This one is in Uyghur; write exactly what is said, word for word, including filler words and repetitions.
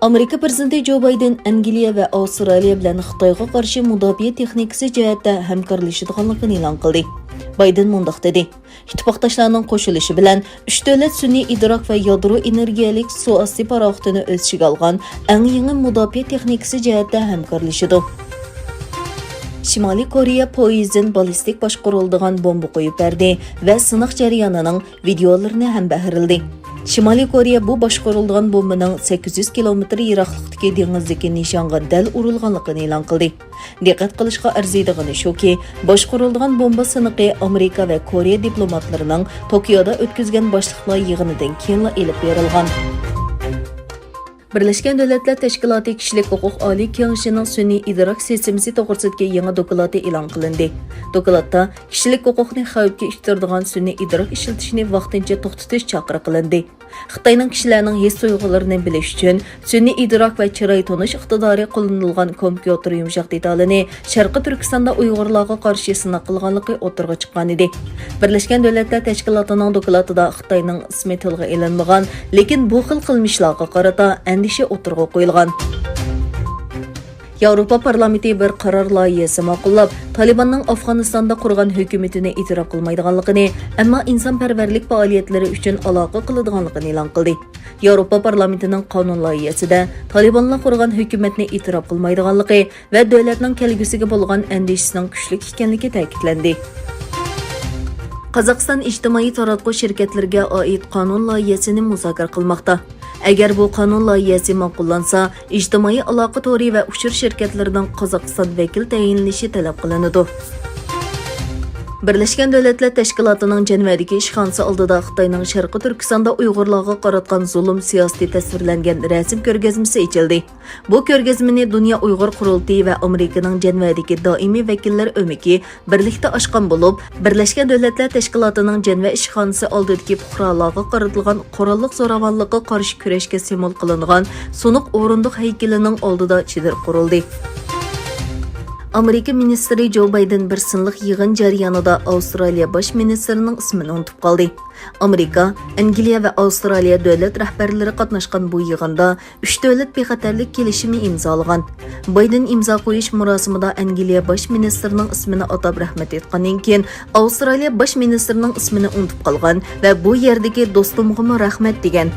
ئامېرىكا پىرېزىدېنتى جو بايدېن ئەنگلىيە ۋە ئاۋسترالىيە بىلەن خىتايغا قارشى مۇداپىئە تېخنىكىسى جەھەتتە ھەمكارلىشىدىغانلىقىنى ئېلان قىلدى. بايدېن مۇنداق دېدى، ئىتتىپاقداشلارنىڭ قوشۇلۇشى بىلەن ئۈچ دۆلەت سۈنئىي ئىدراك ۋە يادرو ئېنېرگىيەلىك سۇ ئاستى پاراخوتىنى ئۆز ئىچىگە ئالغان ئەڭ يېڭى مۇداپىئە تېخنىكىسى جەھەتتە ھەمكارلىشىدۇ. شىمالىي كورېيە پويىزن بالىستىك باشقۇرۇلىدىغان بومبا قويۇپ بەردى ۋە سىناق جەريانىنىڭ ۋىدېئولىرىنى ھەمبەھىرلىدى. شىمالىي كورېيە بۇ باشقۇرۇلىدىغان بومبىنىڭ سەككىز يۈز كىلومېتىر يىراقلىقتىكى دېڭىزدىكى نىشانغا دەل ئۇرۇلغانلىقىنى ئېلان قىلدى. دىققەت قىلىشقا ئەرزىيدىغىنى شۇكى، باشقۇرۇلىدىغان بومبا سىنىقى ئامېرىكا ۋە كورېيە دىپلوماتلىرىنىڭ توكيودا ئۆتكۈزگەن باشلىقلار يىغىنىدىن كېيىنلا ئېلىپ بېرىلغان. بىرلەشكەن دۆلەتلەر تەشكىلاتى كىشىلىك ھوقۇق ئالىي كېڭىشىنىڭ سۈنئىي ئىدراك سىستېمىسى توغرىسىدىكى يېڭى دوكلاتى ئېلان قىلىندى. دوكلاتتا كىشىلىك ھوقۇقنى خەۋپكە ئۇچرىتىدىغان سۈنئىي ئىدراك ئىشلىتىشنى ۋاقتىنچە توختىتىش چاقىرىق قىلىندى. خىتاينىڭ كىشىلەرنىڭ ھېس-تۇيغۇلىرىنى بىلىش ئۈچۈن سۈنئىي ئىدراك ۋە چىراي تونۇش ئىقتىدارى قوللىنىلغان كومپيۇتېر يۇمشاق دېتالىنى شەرقىي تۈركىستاندا ئۇيغۇرلارغا قارشى سىناق قىلغانلىقى ئوتتۇرىغا چىققانىدى. بىرلەشكەن دۆلەتلەر تەشكىلاتىنىڭ دوكلاتىدا خىتاينىڭ ئىسمى تىلغا ئېلىنمىغان، لېكىن بۇ خىل قىلمىشلارغا قارىتا ئەندىشە ئوتتۇرىغا قويۇلغان. ياۋروپا پارلامېنتى بىر قارار لايىھەسى ماقۇللاپ، تالىباننىڭ ئافغانىستاندا قۇرغان ھۆكۈمىتىنى ئېتىراپ قىلمايدىغانلىقىنى، ئەمما ئىنسانپەرۋەرلىك پائالىيەتلىرى ئۈچۈن ئالاقە قىلىدىغانلىقىنى ئېلان قىلدى. ياۋروپا پارلامېنتىنىڭ قانۇن لايىھەسىدە تالىبانلار قۇرغان ھۆكۈمەتنى ئېتىراپ قىلمايدىغانلىقى ۋە دۆلەتنىڭ كەلگۈسىگە بولغان ئەندىشىسىنىڭ كۈچلۈك ئىكەنلىكى تەكىتلەندى. قازاقىستان ئىجتىمائىي تاراتقۇ شىركەتلىرىگە ئائىت قانۇن لايىھەسىنى مۇزاكىرە قىلماقتا. ئەگەر بۇ قانۇن لايىھەسى ماقۇللانسا، ئىجتىمائىي ئالاقە تورى ۋە ئۇچۇر شىركەتلىرىنىڭ قازاقىستان ۋەكىل تەيىنلىنىشى تەلەپ قىلىنىدۇ. بىرلەشكەن دۆلەتلەر تەشكىلاتىنىڭ جەنۋەدىكى ئىشخانىسى ئالدىدا خىتاينىڭ شەرقىي تۈركىستاندا ئۇيغۇرلارغا قاراتقان زۇلۇم سىياسىتى تەسۋىرلەنگەن رەسىم كۆرگەزمىسى ئېچىلدى. بۇ كۆرگەزمىنى دۇنيا ئۇيغۇر قۇرۇلتىيى ۋە ئامېرىكىنىڭ جەنۋەدىكى دائىمىي ۋەكىللەر ئۆمىكى بىرلىكتە ئاچقان بولۇپ، بىرلەشكەن دۆلەتلەر تەشكىلاتىنىڭ جەنۋە ئىشخانىسى ئالدىدىكى پۇقرالارغا قارىتىلغان قوراللىق زوراۋانلىققا قارشى كۈرەشكە سىمۋول قىلىنغان سۇنۇق ئورۇندۇق ھەيكىلىنىڭ ئالدىدا چېدىر قۇرۇلدى. ئامېرىكا مىنىستىرى جو بايدېن بىر سىنلىق يىغىن جەريانىدا ئاۋسترالىيە باش مىنىستىرىنىڭ ئىسمىنى ئۇنتۇپ قالدى. ئامېرىكا، ئەنگلىيە ۋە ئاۋسترالىيە دۆلەت رەھبەرلىرى قاتناشقان بۇ يىغىندا ئۈچ دۆلەت بىخەتەرلىك كېلىشىمى ئىمزالىغان. بايدېن ئىمزا قويۇش مۇراسىمىدا ئەنگلىيە باش مىنىستىرىنىڭ ئىسمىنى ئاتاپ رەھمەت ئېيتقاندىن كېيىن، ئاۋسترالىيە باش مىنىستىرىنىڭ ئىسمىنى ئۇنتۇپ قالغان ۋە بۇ يەردىكى دوستۇمغىمۇ رەھمەت دېگەن.